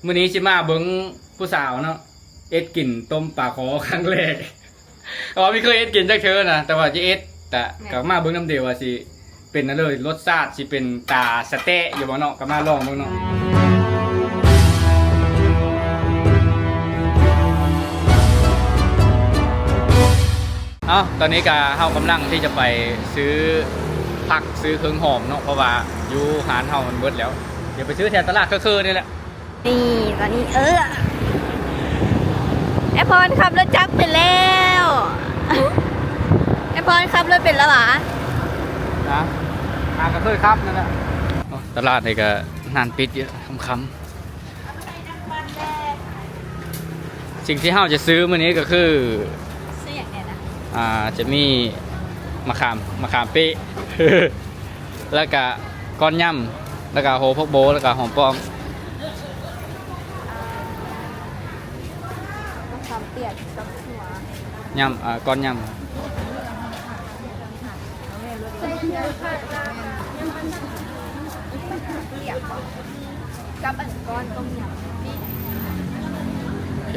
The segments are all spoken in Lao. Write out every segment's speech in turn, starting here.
ມື້ນີ້ຊິມາເບິ່ງຜູ້ສາວເນາະ ເຮັດກິນຕົ້ມປາຄໍຄັ້ງແລກ. ເພາະວ່າບໍ່ເຄີຍເຮັດກິນຈັກເທື່ອນະ ແຕ່ວ່າຈະເຮັດ ແຕ່ ແມ່ນ ກໍມາເບິ່ງນຳເດວ່າຊິເປັນແນວໃດ ລົດຊາດຊິເປັນຕາສະແຕະຢູ່ບໍ່ເນາະ ກໍມາລອງເບິ່ງເນາະ. ເອົາ ຕອນນີ້ກໍເຮົາກຳລັງທີ່ຈະໄປຊື້ຜັກ ຊື້ເຄື່ອງຫອມເນາະ ເພາະວ່າຢູ່ຮ້ານເຮົາມັນເບິດແລ້ວ. ດຽວໄປຊື້ແຖວຕະຫຼາດເຄີໆນີ້ແຫຼະ. ນີ້ ຕອນນີ້ ເອີ ໄອ້ພອນຂັບລົດຈັກເປັນແລ້ວ. ໄອ້ພອນຂັບລົດເປັນແລ້ວຫວາ? ນະ ຫາກໍເຄີຍຂັບນັ້ນແຫຼະ. ຕະຫຼາດນີ້ກໍຮ້ານປິດຢູ່ຄ່ຳໆ. ສິ່ງທີ່ເຮົາຈະຊື້ມື້ນີ້ກໍຄື ຊື້ຫຍັງແດ່ນະ? ອ່າ ຈະມີມະຂາມ ມະຂາມເປະ ແລ້ວກະກ້ອນຫຍ້ຳ ແລ້ວກະຫົວຜັກໂບ ແລ້ວກະຫອມປ້ອມ. ມະຂາມປຽກກັບຫົວ ຫຍ້ຳ ເອີ ກ້ອນຫຍ້ຳ. ກັບອັນກ້ອນຕົ້ມຍຳ. ໂອເຄ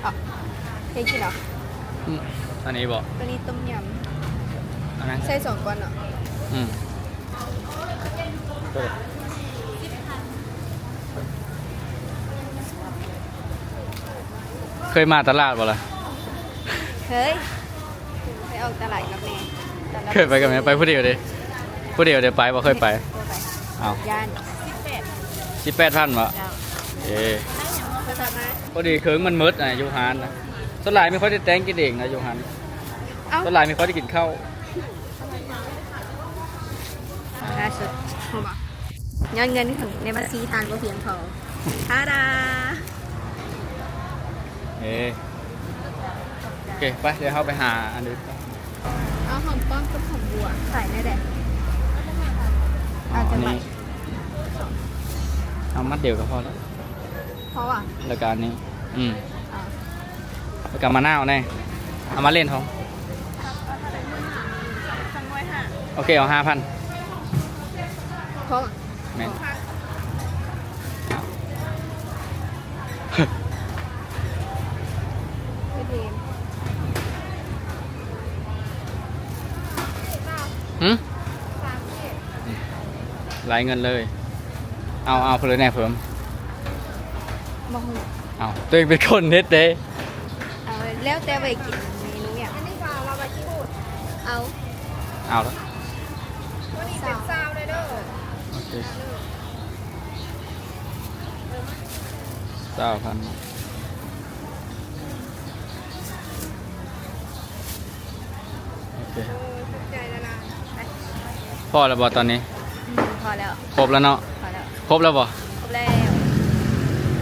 ອ່າ ເຮັດກິນເນາະ. ອືມ ອັນນີ້ບໍ່? ຕົວນີ້ຕົ້ມຍຳ. ອັນນັ້ນ ໃສ່ສອງກ້ອນເນາະ. ອືມ. ເຄີຍມາຕະຫຼາດບໍ່ລະ? ເຄີຍ ເຄີຍອອກຕະຫຼາດກັບແມ່. ເຄີຍໄປກັບແມ່ ໄປຜູ້ດຽວເດ້? ຜູ້ດຽວເດ້ໄປບໍ່ເຄີຍໄປ? ບໍ່ໄປ. ເອົ້າ ຢ້ານ. ສິບແປດພັນບໍ່? ເຈົ້າ. ເອີ ພໍດີເຄື່ອງມັນໝົດນະ ຢູ່ຮ້ານນະ. ສ່ວນຫຼາຍມີຂ້ອຍໄດ້ແຕ່ງກິນເອງນະ ຢູ່ຮ້ານ. ເອົ້າ ສ່ວນຫຼາຍມີຂ້ອຍໄດ້ກິນເຂົ້າ. ລ່າສຸດ ຮູ້ບໍ່? ຍອດເງິນໃນບັນຊີທ່ານບໍ່ພຽງພໍ. ທາດາ! ເອີ ໂອເຄ ໄປ ດຽວເຮົາໄປຫາອັນອື່ນ. ເອົາຫອມປ້ອມກັບຫອມບົວ ໃສ່ແດ່. ເອົາ ເອົາ ອັນນີ້ ເອົາມັດດຽວກໍພໍແລ້ວ. ເພາະວ່າ ແລ້ວກໍອັນນີ້ ອືມ ເອົາ ແລ້ວກໍມະນາວແດ່ ເອົາມາເຫຼັ້ນເຮົາ. ໂອເຄ ເອົາຫ້າພັນ. ເພາະ ແມ່ນ. ຫື? ຫຼາຍເງິນເລີຍ. ເອົາ ເອົາເພິ່ນແດ່ເພີ່ມ. ບໍ່ຮູ້. ເອົາ ຕົວເອງເປັນຄົນເຮັດເດ້. ເອົາ ແລ້ວແຕ່ວ່າກິນເມນູຫຍັງ. ອັນນີ້ກໍເອົາລາວມາຂີ້ບູດ. ເອົາ ເອົາລະ. ໂຕນີ້ເປັນຊາວເດີ. ໂອເຄ ຊາວພັນ. ໂອເຄ ຂອບໃຈຫຼາຍໆ. ໄປ ພໍແລ້ວບໍ່ຕອນນີ້? ອືມ ພໍແລ້ວ. ຄົບແລ້ວເນາະ? ພໍແລ້ວ. ຄົບແລ້ວບໍ່? ຄົບແລ້ວ.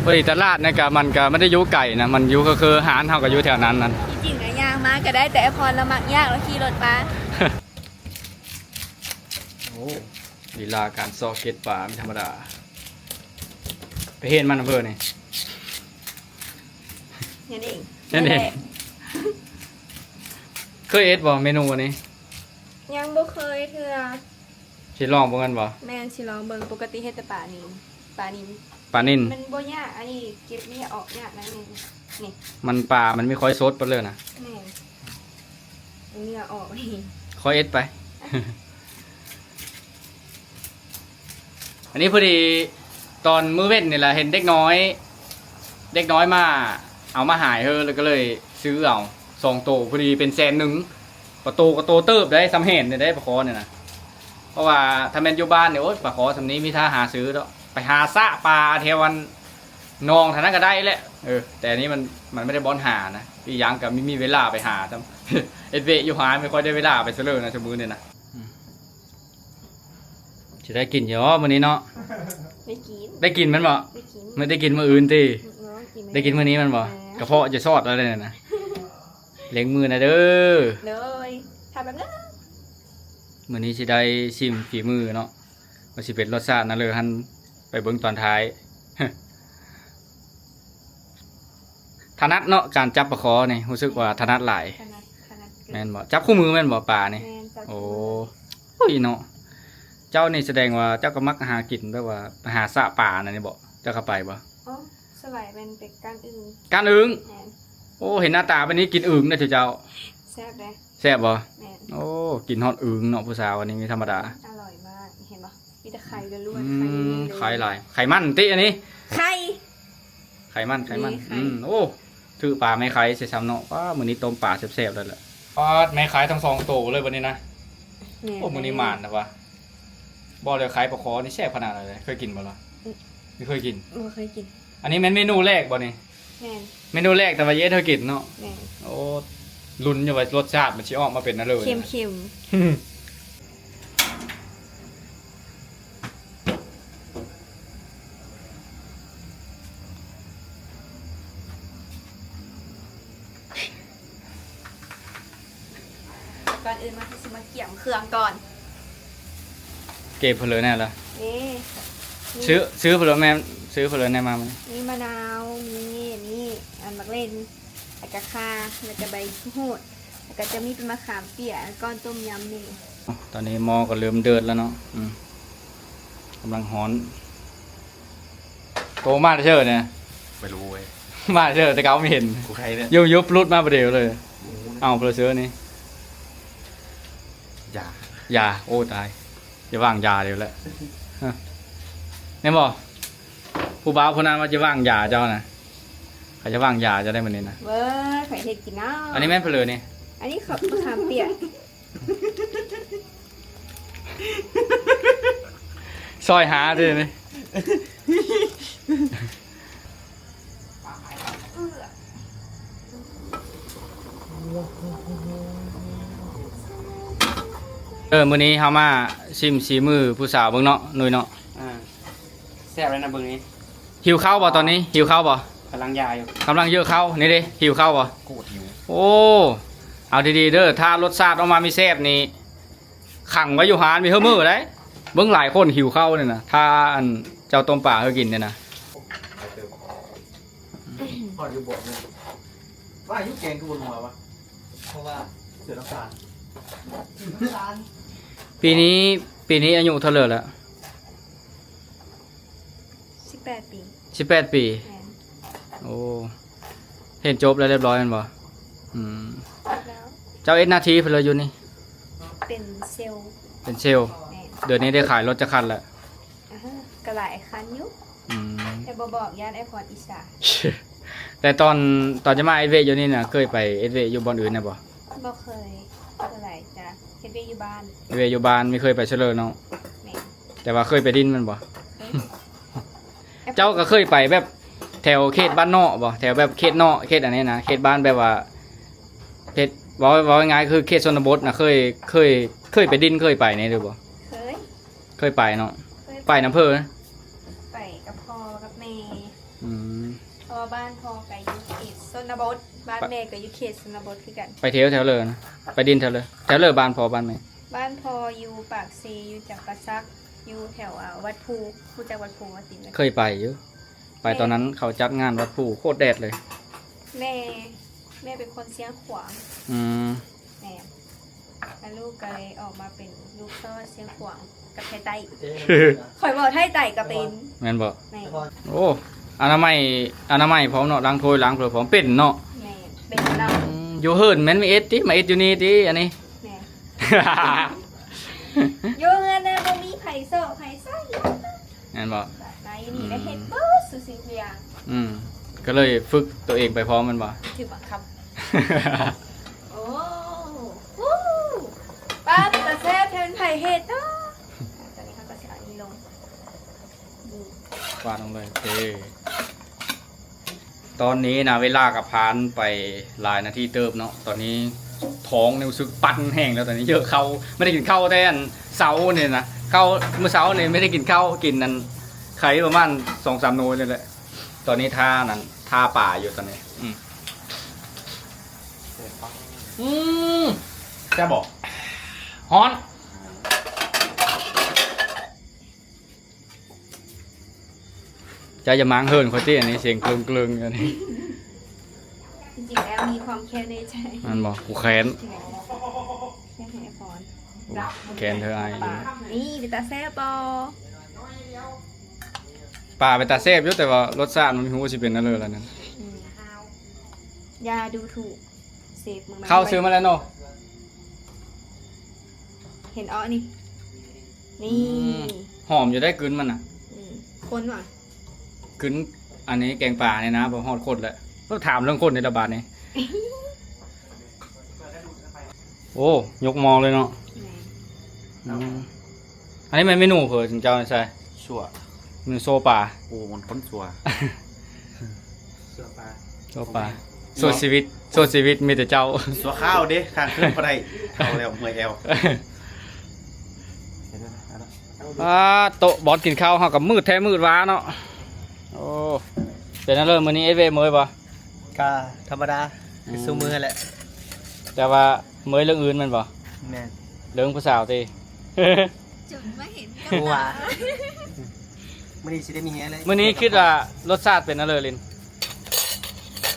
ພໍດີຕະຫຼາດນີ້ກະ ມັນກະບໍ່ໄດ້ຢູ່ໄກນະ ມັນຢູ່ ກໍຄືຮ້ານເຮົາກໍຢູ່ແຖວນັ້ນນັ້ນ. ທີ່ຈິງກະຍ່າງມາກະໄດ້ ແຕ່ອ້າຍພອນລາວມັກຍາກ ລາວຂີ່ລົດມາ. ໂອ້ ລີລາການຊອກເກັດປາບໍ່ທຳມະດາ. ໄປເຮັດມັນອຳເພີນີ້ ເຮັດເອງ ເຮັດເອງ. ເຄີຍເຮັດບໍ່ເມນູອັນນີ້? ຍັງບໍ່ເຄີຍເທື່ອ. ຊິລອງເບິ່ງແມ່ນບໍ່? ແມ່ນ ຊິລອງເບິ່ງ. ປົກກະຕິເຮັດແຕ່ປານິນ. ປານິນ ປານິນ ມັນບໍ່ຍາກ. ອັນນີ້ເກັບນີ້ອອກຍາກໜ້ອຍໜຶ່ງ. ນີ້ ມັນປາມັນມີຄວາຍສົດປານເລີຍນະ. ແມ່ນ ເຫຍື້ອອອກນີ້. ຄ່ອຍເຮັດໄປ. ອັນນີ້ພໍດີຕອນມື້ເວັນນີ້ລະ ເຫັນເດັກນ້ອຍ ເດັກນ້ອຍມາເອົາມາຫາຍເຮີ ແລ້ວກໍເລີຍຊື້ເອົາສອງໂຕ ພໍດີເປັນແສນໜຶ່ງ. ປາໂຕກໍໂຕເຕີບໄດ໋ ສ່ຳແຫນນີ້ໄດ໋ ປາຄໍນີ້ນະ. ເພາະວ່າຖ້າແມ່ນຢູ່ບ້ານນີ້ ໂອ້ຍ ປາຄໍສ່ຳນີ້ມີທ່າຫາຊື້ດອກ. ໄປຫາຊະປາແຖວອັນໜອງທາງນັ້ນກໍໄດ້ແຫຼະ. ເອີ ແຕ່ອັນນີ້ມັນ ມັນບໍ່ໄດ້ບ່ອນຫານະ. ອີກຢ່າງກໍມີ ມີເວລາໄປຫາຊ້ຳ. ເຮັດວຽກຢູ່ຮ້ານ ບໍ່ຄ່ອຍໄດ້ເວລາໄປຊະເລີນະ ຊຸມມື້ນີ້ນະ. ອືມ ຊິໄດ້ກິນຢູ່ບໍ່ມື້ນີ້ເນາະ? ໄດ້ກິນ. ໄດ້ກິນແມ່ນບໍ່? ໄດ້ກິນ. ມື້ ໄດ້ກິນມື້ອື່ນຕິ? ອືມ ໄດ້ກິນມື້ນີ້ແມ່ນບໍ່? ແມ່ນ. ກະເພາະຈະຊອດແລ້ວນີ້ນະ. ລ້າງມືແດ່ເດີ. ໂດຍ ຖ້າແປັບໜຶ່ງ. ມື້ນີ້ຊິໄດ້ຊິມຝີມືເນາະ ວ່າຊິເປັນລົດຊາດແນວໃດຫັ້ນ ໄປເບິ່ງຕອນທ້າຍ. ຖະໜັດເນາະ ການຈັບປາຄໍນີ້ ຮູ້ສຶກວ່າຖະໜັດຫຼາຍ. ຖະໜັດ ຖະໜັດເກີນ. ແມ່ນບໍ່? ຈັບຄູ່ມືແມ່ນບໍ່ປານີ້? ແມ່ນ ຈັບຄູ່ມື. ໂອ້ ໂອ້ຍເນາະ ເ ເຈົ້ານີ້ສະແດງວ່າເຈົ້າກໍມັກຫາກິນ ແບບວ່າໄປຫາຊະປານັ້ນນີ້ບໍ? ເຈົ້າເຂົ້າໄປບໍ່? ອໍ ສະໄຫຼແມ່ນເປັນກ້ານອຶ່ງ. ກ້ານອຶ່ງ? ແມ່ນ. ໂອ້ ເຫັນໜ້າຕາປານນີ້ກິນອຶ່ງເດ້ເຈົ້າ. ແຊບເດ້. ແຊບບໍ່? ແມ່ນ. ໂອ້ ກິນຮອດອຶ່ງເນາະ ຜູ້ສາວອັນນີ້ບໍ່ທຳມະດາ. ອະຮ່ອຍມາກ ເຫັນບໍ່? ມີແຕ່ໄຂ່ລ້ວນໆ. ອືມ ໄຂ່ຫຼາຍ ໄຂມັນຕິອັນນີ້? ໄຂ່ ໄຂມັນ ໄຂມັນ. ອືມ ໂອ້ ຖືປາແມ່ໄຂ່ໃສ່ຊ້ຳເນາະ. ປ້າ ມື້ນີ້ຕົ້ມປາແຊບໆ ແລ້ວລະ. ປາດ ແມ່ໄຂ່ທັງສອງໂຕເລີຍບັດນີ້ນະ. ແມ່ນ. ໂອ້ ມື້ນີ້ໝານນະວະ. ບອກເລີຍ ໄຂ່ປາຄໍນີ້ແຊບຂະໜາດໃດ. ເຄີຍກິນບໍ່ລະ? ອືມ ບໍ່ເຄີຍກິນ. ບໍ່ເຄີຍກິນ. ອັນນີ້ແມ່ນເມນູແລກບໍ່ນີ້? ແມ່ນ. ເມນູແລກ ແຕ່ວ່າເຮັດໃຫ້ກິນເນາະ. ແມ່ນ. ໂອ້ ລຸ້ນຢູ່ວ່າລົດຊາດມັນຊິອອກມາເປັນແນວໃດ. ເຄັມໆ. ກ່ອນອື່ນເຮົາຊິມາກຽມເຄື່ອງກ່ອນ. ເກັບເພິ່ນເລີຍແນ່ລະ. ເດ້ ຊື້ ຊື້ເພິ່ນເລີຍແມ່ ຊື້ເພິ່ນເລີຍແນ່ມາ. ມີມະນາວ ມີນີ້ ອັນໝາກເລັ່ນ ແລ້ວກະຂ່າ ແລ້ວກະໃບກູດ ແລ້ວກະຈະມີເປັນມະຂາມປ່ຽນ ກ້ອນຕົ້ມຍຳນີ້. ຕອນນີ້ໝໍ້ກໍເລີ່ມເດືອດແລ້ວເນາະ. ອືມ ກຳລັງຮ້ອນ. ໂຕມາແຕ່ເຊີນີ້? ບໍ່ຮູ້ເວີຍ ມາແຕ່ເຊີ ແຕ່ເກົ່າບໍ່ເຫັນ. ກູໄຄເລີຍ ຍຸບໆ ຫຼຸດມາບາດດຽວເລີຍ. ເອົາ ເພິ່ນເຊີນີ້ ຢາ ຢາ. ໂອ້ ຕາຍ ຈະວາງຢາດຽວແຫຼະ. ແມ່ນບໍ່? ຜູ້ບ່າວຜູ້ນັ້ນວ່າຈະວາງຢາເຈົ້ານະ. ເຂົາຈະວາງຢາເຈົ້າໄດ້ມື້ນີ້ນະ. ເວີຍ ຂ້ອຍເຮັດກິນເນາະ. ອັນນີ້ແມ່ນເພິ່ນເລີຍນີ້. ອັນນີ້ເຂົາມະຂາມປ່ຽນ ຊອຍຫາຕິນີ້. ເອີ ມື້ນີ້ເຮົາມາຊິມສີມືຜູ້ສາວເບິ່ງເນາະ ນຸ້ຍເນາະ. ອ່າ ແຊບເລີຍນະເບິ່ງນີ້. ຫິວເຂົ້າບໍ່ຕອນນີ້? ຫິວເຂົ້າບໍ່? ກຳລັງຢາຢູ່. ກຳລັງຢາເຂົ້າ. ນີ້ເດ້ ຫິວເຂົ້າບໍ່? ໂຄດຫິວ. ໂອ້ ເອົາດີໆເດີ ຖ້າລົດຊາດອອກມາມີແຊບນີ້ ຂັງໄວ້ຢູ່ຮ້ານມີເຮີມື້ໄດ໋. ເບິ່ງຫຼາຍຄົນຫິວເຂົ້ານີ້ນະ ຖ້າອັນເຈົ້າຕົ້ມປາເຮີກິນນີ້ນະ. ຮອດຢູ່ບໍ່ນີ້ ວ່າຢູ່ແກງຄືບໍ່ນົວວະ ເພາະວ່າເສືອນ້ຳຕານ ນ້ຳຕານ. ປີນີ້ ປີນີ້ອາຍຸເທົ່າເລີແລ້ວ? ສິບແປດປີ. ສິບແປດປີ. ແມ່ນ. ໂອ້ ຮຽນຈົບແລ້ວຮຽບຮ້ອຍແມ່ນບໍ່? ອືມ ແລ້ວ. ເຈົ້າເຮັດໜ້າທີ່ເພິ່ນເລີຢູ່ນີ້? ເປັນເຊວ. ເປັນເຊວ. ແມ່ນ. ດຽວນີ້ໄດ້ຂາຍລົດຈັກຄັນແລ້ວ? ອ່າຮະ ກໍຫຼາຍຄັນຢູ່. ອືມ ແຕ່ບໍ່ບອກ ຢ້ານອ້າຍພອນອິດສາ. ແຕ່ຕອນ ຕອນຈະມາເຮັດວຽກຢູ່ນີ້ນະ ເຄີຍໄປເຮັດວຽກຢູ່ບ່ອນອື່ນແດ່ບໍ່? ບໍ່ເຄີຍ. ສ່ວນຫຼາຍຈະເຮັດວຽກຢູ່ບ້ານ. ເຮັດວຽກຢູ່ບ້ານ ບໍ່ເຄີຍໄປໃສເລີເນາະ. ແມ່ນ. ແຕ່ວ່າເຄີຍໄປດິນແມ່ນບໍ່? ເຄີຍ. ເຈົ້າກໍເຄີຍໄປແບບແຖວເຂດບ້ານນອກບໍ່? ແຖວແບບເຂດນອກ ເຂດອັນນີ້ນະ ເຂດບ້ານແບບວ່າ ເຂດ ເວົ້າ ເວົ້າງ່າຍໆ ຄືເຂດຊົນນະບົດນະ ເຄີຍ ເຄີຍ ເຄີຍໄປດິນ ເຄີຍໄປນີ້ຫຼືບໍ່? ເຄີຍ. ເຄີຍໄປເນາະ. ເຄີຍ. ໄປນຳເພິ່ນ? ໄປກັບພໍ່ກັບແມ່. ອືມ ເພາະວ່າບ້ານພໍ່ກໍຢູ່ເຂດຊົນນະບົດ ບ້ານແມ່ກໍຢູ່ເຂດຊົນນະບົດຄືກັນ. ໄປທ່ຽວແຖວເລີນະ? ໄປດິນແຖວເລີ? ແຖວເລີ ບ້ານພໍ່ ບ້ານແມ່? ບ້ານພໍ່ຢູ່ປາກເຊ ຢູ່ຈຳປາສັກ ຢູ່ແຖວ ອ່າ ວັດພູ. ຮູ້ຈັກວັດພູບໍ່? ເຄີຍໄປຢູ່. ໄປຕອນນັ້ນເຂົາຈັດງານວັດພູ ໂຄດແດດເລີຍ. ແມ່ ແມ່ເປັນຄົນຊຽງຂວາງ. ອືມ ແມ່ນ. ແລ້ວລູກກໍເລີຍອອກມາເປັນລູກຊາວຊຽງຂວາງກັບໄທໃຕ້. ຂ້ອຍເວົ້າໄທໃຕ້ກໍເປັນ. ແມ່ນບໍ່? ແມ່ນ. ໂອ້ ອະນາໄມ ອະນາໄມພ້ອມເນາະ ລ້າງຖ້ວຍລ້າງເພີ້ພ້ອມ ເປັນເນາະ. ແມ່ນ ເປັນນຳ. ອືມ ຢູ່ເຮືອນແມ່ນມາເອັດຕິ ມາເອັດຢູ່ນີ້ຕິ ອັນນີ້. ແມ່ນ. ຢູ່ເຮືອນນະ ບໍ່ມີໃຜຊອກໃຜໃສ່. ແມ່ນບໍ່? ມາຢູ່ນີ້ລະເຮັດເບິດສູ່ສິ່ງທຸກຢ່າງ. ອືມ ກໍເລີຍຝຶກຕົວເອງໄປພ້ອມແມ່ນບໍ່? ຖືກບັງຄັບ. ໂອ້ ໂອ້ ປ້າ ເປັນຕາແຊບແທ້ ເປັນໃຜເຮັດເນາະ? ຕອນນີ້ເຮົາກໍຊິເອົານີ້ລົງ ນີ້ ກວາດລົງເລີຍ. ໂອເຄ ຕອນນີ້ນະ ເວລາກໍຜ່ານໄປຫຼາຍນາທີເຕີບເນາະ. ຕອນນີ້ທ້ອງນີ້ຮູ້ສຶກປັ່ນແຮງແລ້ວ ຕອນນີ້ເຢີເຂົ້າ ໄມ່ໄດ້ກິນເຂົ້າແຕ່ອັນເຊົ້ານີ້ນະ ເຂົ້າມື້ເຊົ້ານີ້ໄມ່ໄດ້ກິນເຂົ້າ ກິນອັນໄຂ່ປະມານສອງສາມໜ່ວຍນີ້ແຫຼະ. ຕອນນີ້ທ່ານັ້ນ ທ່າປາຢູ່ຕອນນີ້. ອືມ ອືມ ແຊບບໍ່? ຮ້ອນ. ເຈົ້າຢ່າມ້າງເຫີນຂ້ອຍຕິ ອັນນີ້ສຽງເກິ່ງໆ ອັນນີ້. ຈິງໆ ແລ້ວມີຄວາມແຄ້ນໃນໃຈ. ແມ່ນບໍ່? ກູແຄ້ນ. ແຄ້ນໃຫ້ອາພອນ. ໂອ ແຂນເທີອ້າຍ ນີ້ເປັນຕາແຊບບໍ່? ປາເປັນຕາແຊບຢູ່ ແຕ່ວ່າລົດຊາດມັນບໍ່ຮູ້ວ່າຊິເປັນແນວໃດລະນັ້ນ. ອືມ ຢ່າດູຖູກເຊຟ ເຂົ້າຊື້ມາແລ້ວເນາະ. ເຫັນເອາະນີ້ ນີ້ ອືມ ຫອມຢູ່ໄດ໋ ກິ່ນມັນນະ. ອືມ ຄົນຫວາ? ຂຶ້ນອັນນີ້ແກງປານີ້ນະ ບໍ່ຮອດຄົນແຫຼະ. ຕ້ອງຖາມເລື່ອງຄົນໃນລະບາດນີ້. ໂອ້ ຍົກໝໍ້ເລີຍເນາະ. ແມ່ນ ອືມ ອັນນີ້ແມ່ນເມນູເພິ່ນເຈົ້າໃສ່ຊົ່ວ ເມນູໂຊປາ. ໂອ້ ມັນຄົນຊົ່ວ ຊົ່ວປາ ຊົ່ວປາ ຊົ່ວຊີວິດ ຊົ່ວຊີວິດມີແຕ່ເຈົ້າ. ຊົ່ວຄາວເດ້ ຄ້າງຄືນບໍ່ໄດ້ ເຂົ້າແລ້ວເມື່ອຍແອວ. ອ່າ ໂຕະບ່ອນກິນເຂົ້າເຮົາກໍມືດແທ້ມືດຫວາເນາະ. ໂອ້ ເປັນແນວໃດມື້ນີ້ ເອເວເມີຍບໍ່? ກະທຳມະດາ ອືມ ຄືຊຸມື້ຫັ້ນແຫຼະ. ແຕ່ວ່າເມີຍເລື່ອງອື່ນແມ່ນບໍ່? ແມ່ນ ເລື່ອງຜູ້ສາວຕິ? ຈົນມາເຫັນກັບຕາ. ມື້ນີ້ຊິໄດ້ມີແຮງເລີຍ. ມື້ນີ້ຄິດວ່າລົດຊາດເປັນແນວໃດລິນ?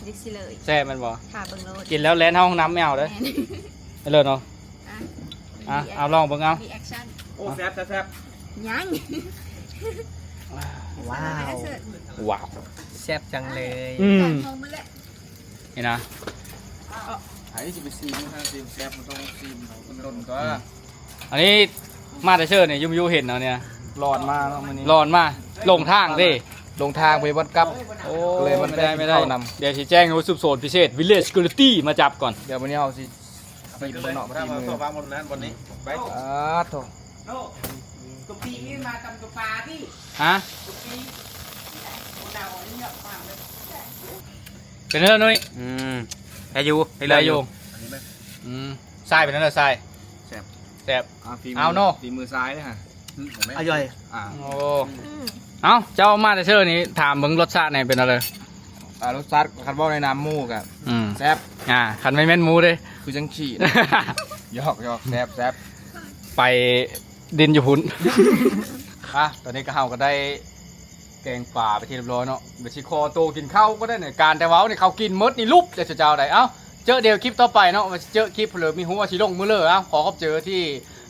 ດິຊິເລີຍ ແຊບແມ່ນບໍ່? ຖ້າເບິ່ງໂລດ ກິນແລ້ວແລ່ນເຂົ້າຫ້ອງນ້ຳແມ່ນເອົາເດີ. ແມ່ນ ເລີດເນາະ. ອ່ະ ອ່ະ ເອົາລອງເບິ່ງເອົາ. ໂອ້ ແຊບໆໆ ຍັງ ວ້າວ ວ້າວ ແຊບຈັງເລີຍ. ອືມ ນີ້ນະ ໃຜຊິໄປຊີມ ຖ້າຊີມແຊບມັນຕ້ອງຊີມດົນໆ ກໍ. ອືມ ອັນນີ້ມາແຕ່ເຊີນີ້ ຢູ່ເຫັນເອົານີ້ ຫຼອນມາເນາະມື້ນີ້ ຫຼອນມາ ຫຼົງທາງເດ້ ຫຼົງທາງໄປວັດກັບ. ໂອ້ ກໍເລີຍມັນໄປກິນເຂົ້ານຳ. ດຽວຊິແຈ້ງໃຫ້ຮູ້ ສືບສວນພິເສດ ວິເລດ ເຊີຄິວຣິຕີ້ ມາຈັບກ່ອນ. ດຽວມື້ນີ້ເຮົາຊິ ຊີມເບິ່ງເນາະ ມາທາງ ຝີມື ວາງບົນນັ້ນບົນນີ້ໄປ. ອາໂທ້ ກະປິນີ້ມາຕຳກະປາຕິ? ຮະ? ກະປິ ເປັນແນວໃດ? ອືມ ໄດ້ຢູ່ ໄດ້ເລື່ອງຢູ່. ອືມ ຊາຍເປັນແນວໃດຊາຍ? ແຊບ ແຊບ. ອ່າ ຝີມື ເອົາເນາະ ຝີມືຊາຍເດ້ຫະ. ອະຢອຍ ອ່າ ໂອ້ ອືມ ເອົ້າ ເຈົ້າມາແຕ່ເຊີນີ້ ຖາມເບິ່ງລົດຊາດແດ່ເປັນແນວໃດ? ອ່າ ລົດຊາດຄັນເວົ້າໃນນາມໝູ່ກະ ອືມ ແຊບ. ອ່າ ຄັນແມ່ນໝູ່ເດ້ ຄືຈັ່ງຂີ້. ຢອກໆ ແຊບໆ ໄປດິນຢູ່ພຸ້ນ. ອ່ະ ຕອນນີ້ກໍເຮົາກໍໄດ້ແກງປາເປັນທີ່ຮຽບຮ້ອຍເນາະ ດຽວຊິຂໍໂຕກິນເຂົ້າກ່ອນເດີ. ການແຕ່ເວົ້ານີ້ ເຂົ້າກິນໝົດນີ້ ຫຼຸບແລ້ວເຈົ້າໃດ. ເອົ້າ ເຈີດຽວຄລິບຕໍ່ໄປເນາະ ວ່າຊິເຈີຄລິບເລີ ມີຮູ້ວ່າຊິລົງມື້ເລີ. ເອົ້າ ຂໍຂອບໃຈທີ່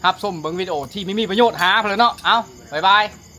ຮັບຊົມເບິ່ງວິດີໂອທີ່ມີ ມີປະໂຫຍດຫາເພິ່ນເນາະ. ເອົ້າ ບາຍບາຍ.